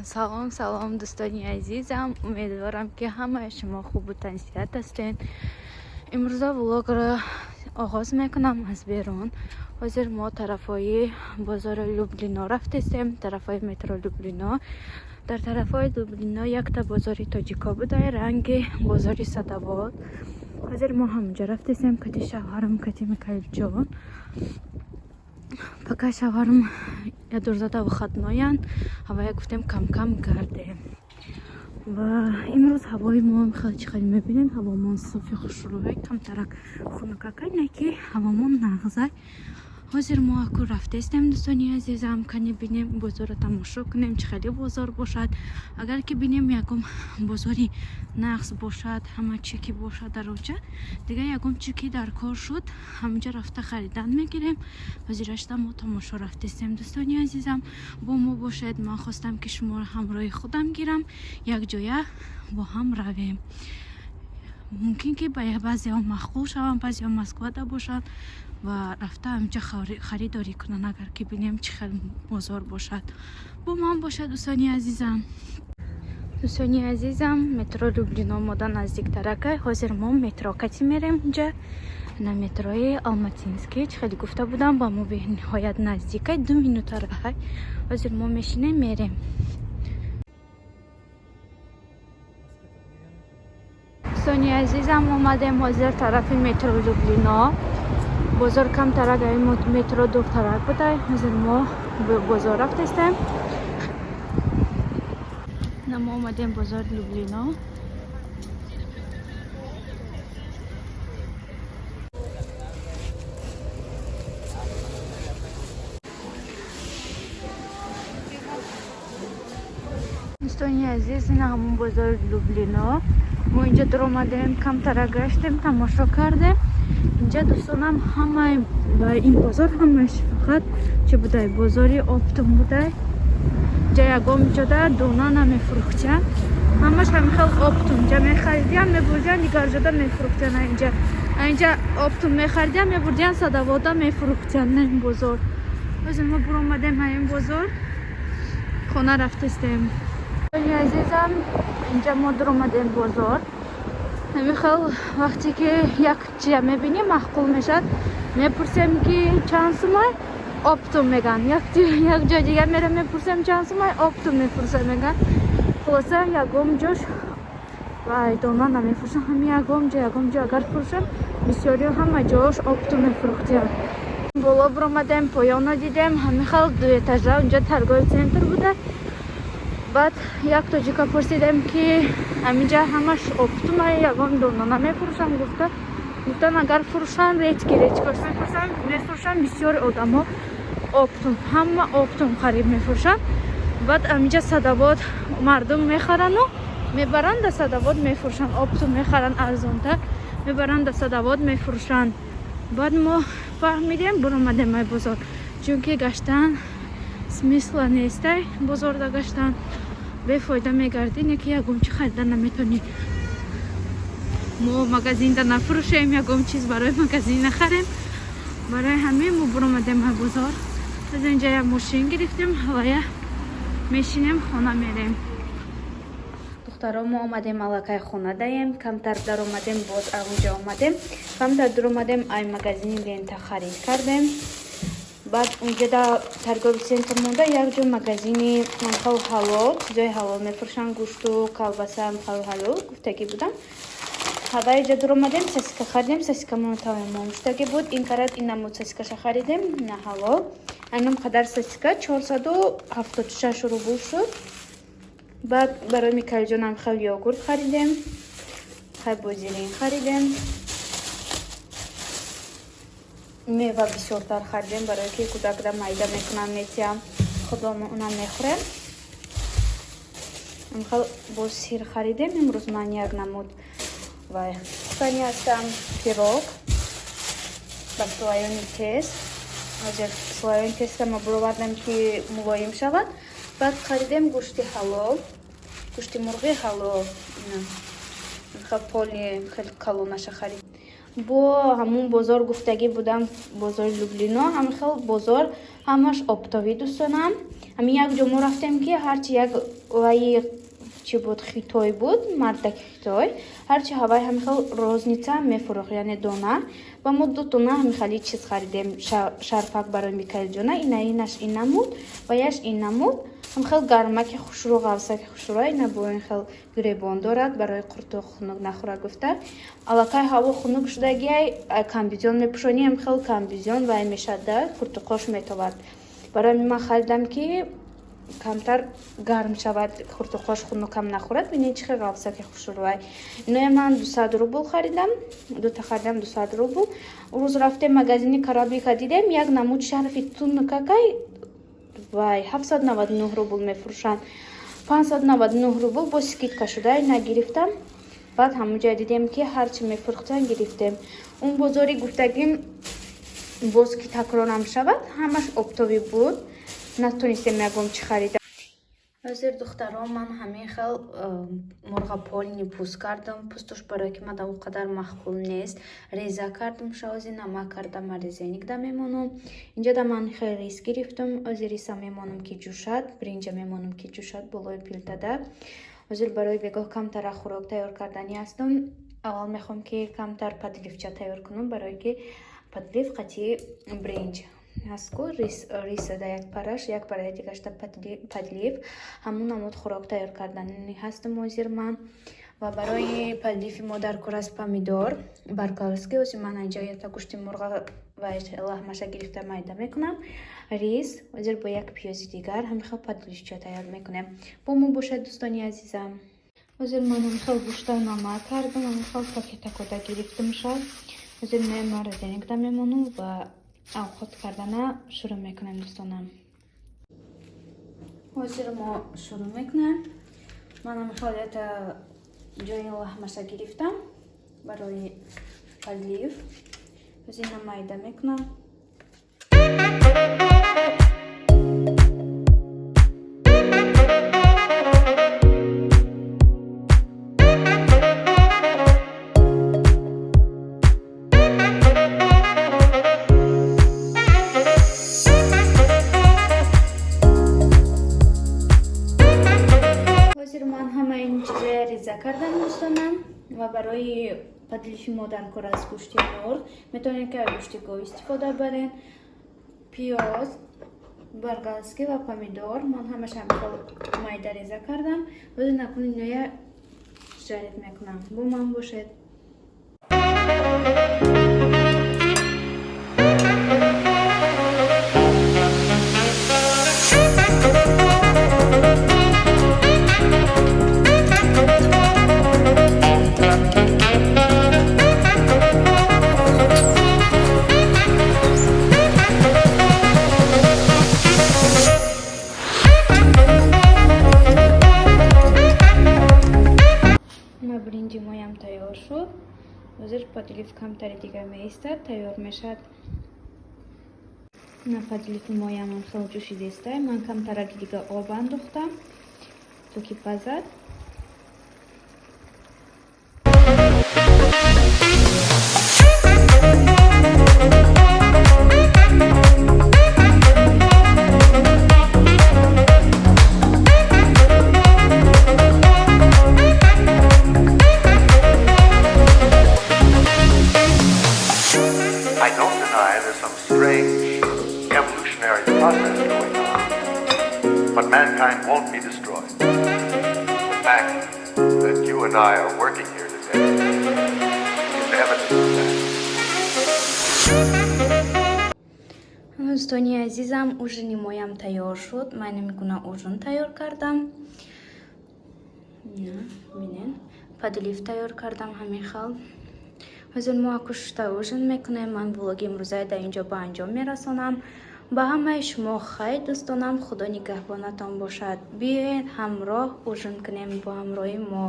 Салом, салом, дӯстони азизам. Умедворам, ки ҳамаи шумо хубу тансиҳат ҳастед. Имрӯза влогро оғоз мекунам аз берун. Ҳозир мо тарафҳои бозори Люблино рафтестем, тарафҳои метро Люблино. Дар тарафҳои Люблино якта бозори тоҷико буда, ранги бозори Садовод. Ҳозир мо ҳамонҷо рафтестем кати шавҳарам, кати Микаилҷон. Пока шавҳарам ядурзада выходной янд, ҳавая гуфтем, кам-кам гардем. Ва имрӯз ҳавои мо хеле, чӣ хеле мебинем, ҳавомон софи хушрӯй, камтарак хунукакай, не ки ҳавомон нағзай. Ҳозир мо аку рафтестем, дӯстони азизам, кане бинем, бозорро тамошо кунем, чӣ хеле бозор бошад. Агар ки бинем, ягон бозори нағз бошад, ҳама чӣ ки бошад дар оҷа, дигар ягон чӣ ки дар кор шуд, ҳаминҷа рафта харидан мегирем. Ҳозирашта мо тамошо рафтестем, дӯстони азизам, бо мо бошед. Ман хостам, ки шуморо ҳамроҳи худам гирам, якҷоя бо ҳам равем. Мумкин ки ба баъзеҳо маъқул шаванд, баъзеҳо Москвада бошанд ва рафта ҳаминҷа харидорӣ кунанд. Агар ки бинем, чӣ хел бозор бошад, бо ман бошад, дӯстони азизам. Дӯстони азизам, метро Люблино мода наздиктаракай. Ҳозир мо метро кати мерем. Унҷа на метрои Алматинский, чӣ хеле гуфта будам, ба мо бениҳоят наздикай, 2 минута раҳай. Ҳозир мо мешинем, мерем. Дӯстони азизам, омадем ҳозир тарафи метро Люблино. Бозор камтарак аи метро дуртарак будай. Ҳозир мо бозор рафтестем. На, мо омадем бозори Люблино. Дӯстони азиз, ина ҳамон бозори Люблино. Мо инҷа дуромадем, камтарак гаштем, тамошо кардем. Инҷа, дӯстонам, ҳамаи ба ин бозор ҳамааш фақат чӣ будай? Бозори оптом будай. Инҷа ягон ҷода дона намефурӯхтиянд, ҳамаш ҳамин хел оптом. Инҷа мехаридиям, мебурдиян, дигар ҷода мефурӯхтиян. Инҷа оптом мехаридиям, мебурдиян, Садовода мефурӯхтиян. На ин бозор. Ҳозир мо буромадем ҳамин бозор, хона рафтестем. Азизам, инҷа мо дуромадем бозор. Ҳамин хел вақте ки як чиза мебинем, маъқул мешавад, мепурсем, ки чанд сумай, оптом меган. Як ҷой дигар мерам, мепурсем, чанд сумай, оптом мефурӯшад меган. Хулоса, ягон ҷош вай дона намефурӯшанд. Ҳамин ягон ҷо агар фурӯшанд, бисёриҳо ҳама ҷош оптом мефурӯхтиянд. Боло биромадем, поёнро дидем, ҳамин хел дуэтажа, унҷа торговый центр буда. Баъд як тоҷика пурсидем, ки ҳаминҷа ҳамаш оптума, ягон дона намефурӯшанд, гуфта. Гуфтан, агар фурӯшанд, редкий, редкош мефурӯшанд. Бисёри одамо оптом, ҳама оптом харид мефурӯшанд. Баъд ҳаминҷа Садовод мардум мехарану мебаранд, да Садовод мефурӯшанд. Оптом мехаранд, арзонтар мебаранд, да Садовод мефурӯшанд. Баъд мо фаҳмидем, буромадем ай бозор, чунки гаштан смысла нестай. Бозорда гаштан бефоида мегардӣ, не ки ягон чи харида наметонӣ. Мо магазинда нафурӯшем, ягон чиз барои магазин нахарем. Барои ҳамин мо буромадем ай бозор. Аз инҷа як мошин гирифтем, ҳавая мешинем, хона мерем. Духтаро, мо омадем, аллакай хона даем. Камтар даромадем, боз авунҷа омадем, камтар дуромадем, ай магазини Лента харид кардем. Баъд унҷа торговый центр монда якҷо магазини ҳамхел ҳалол, чизои ҳалол мефурӯшанд, гӯшту колбаса, ҳамхел ҳалол гуфтагӣ будам. Ҳаваиҷа дуромадем, сосиска харидем. Сосискамон тамом шудагӣ буд. Ин карат ин намуд сосискаша харидем, на ҳалол. Айном қадар сосиска 476 рубл шуд. Баъд барои Микаилҷонам хел йогурт харидем, хай бозирин харидем, мева бисёртар харидем, барое ки кӯдакда майда мекунам, метиям, худомо унам мехӯрем. Хел боз сир харидем. Имрӯз ман як намуд вай пухтанӣ ҳастам, пирог ба слоёный тест. Ҳозир слоёный тестама буровардам, ки мулоим шавад. Баъд харидем гӯшти ҳалол, гӯшти мурғи ҳалол, поли хеле калонаша харид. Бо ҳамун бозор гуфтагӣ будам, бозори Люблино, ҳамин хел бозор ҳамаш оптовый, дӯстонам. Ҳамин як ҷо мо рафтем, ки ҳарчи як Ваи чӣ буд, хитой буд, мардаки хитой. Ҳарчи ҳавай ҳамихел розница мефурӯхт, яъне дона. Ва мо ду дона ҳамихели чиз харидем, шарфак барои Микаилҷона. Ина инаш ин намуд ва яш ин намуд. Ҳамихел гармаки хушрӯ, ғавсаки хушрӯ, ина бо ин хел гиребон дорад барои қурту хунук нахӯра гуфта. Аллакай ҳаво хунук шудагиай, комбизон мепӯшонӣ, ҳамихел комбизон вай мешад да, қуртуқош метовад. Барои ман харидам ки камтар гарм шавад, хуртуқош хунукам нахӯрад. Бинед, чӣ хел ғавсаки хушрӯай. Иноя ман 200 рубл харидам, дута харидам 200 рубл. Рӯз рафтем магазини Кораблика, дидем як намуд шарфи тунукакай, вай 799 рубл мефурӯшанд, 599 рубл бо скидка шуда нагирифтам. Баъд ҳамонҷа дидем ки ҳарчи мефурӯхтан, гирифтем. Он бозори гуфтагим боз ки такрорам шавад, ҳамаш оптовый буд, натонистем ягон чӣ харида. Ҳозир, духтаро, ман ҳамин хел мурға полный пӯст кардам. Пӯстуш барое ки мада он қадар маъқул нест, реза кардам. Шози намак кардам, морозильникда мемонам. Инҷода ман хел рис гирифтам. Ҳозир риса мемонам ки ҷӯшад, биринҷа мемонам ки ҷӯшад болои плитада. Ҳозир барои бегоҳ камтара хӯрок тайёр карданӣ ҳастам. Аввал мехоҳам ки камтар подливча тайёр кунам, барое ки подлив қатъи бринҷ ҳастку, риса да як параш, як параи дигашта подлив, ҳамун намуд хӯрок тайёр карданӣ ҳастам ҳозир ман. Ва барои подливи мо дар кор аст помидор баркаловский. Ҳозир ман инҷа якта гӯшти мурға ва лаҳмаша гирифта майда мекунам, рис, ҳозир бо як пиёзи дигар ҳамин подливча тайёр мекунем. Бо мо бошад, дӯстони азизам. Ҳозир ман ҳамин гӯшта намак кардам, ҳамин хел пакетакода гирифтам шад. Ҳозир морозильникда мемонам ва авқот кардана шурӯъ мекунем, дӯстонам. Ҳозир мо шурӯъ мекунем. Ман ҳамин хел ята ҷои лаҳмаша гирифтам барои подлив. Ҳозир ина майда мекунам. Ҳозир ман ҳама ин чизоя реза кардам, дӯстонам. Ва барои подливи мо дар кор аст гӯшти мурғ, метавонед ки аз гӯшти гов истифода баред, пиёз баргалский ва помидор. Ман ҳамаша ҳамихел майда реза кардам. Ҳозир накун иноя жарить мекунам. Бо ман бошед. Бринҷи моям тайёр шуд. Ҳозир подлив камтари дигар меистад, тайёр мешавад. На, подливи моямам хеле ҷӯшидестай. Ман камтараки дига об андохтам, то ки пазад. I don't deny there's some strange evolutionary process going on, but mankind won't be destroyed. The fact that you and I are working here today is evidence of that. Дӯстони азизам, ужини моям тайёр шуд. Ман намекунам, ужин тайёр кардам. Бинен, подлив тайёр кардам ҳамин хел. Ҳозир мо акушта ужин мекунем. Ман влоги имрӯзаи дар инҷо ба анҷом мерасонам. Ба ҳамаи шумо хайр, дӯстонам, Худо нигаҳбонатон бошад. Биёед, ҳамроҳ ужин кунем бо ҳамроҳи мо.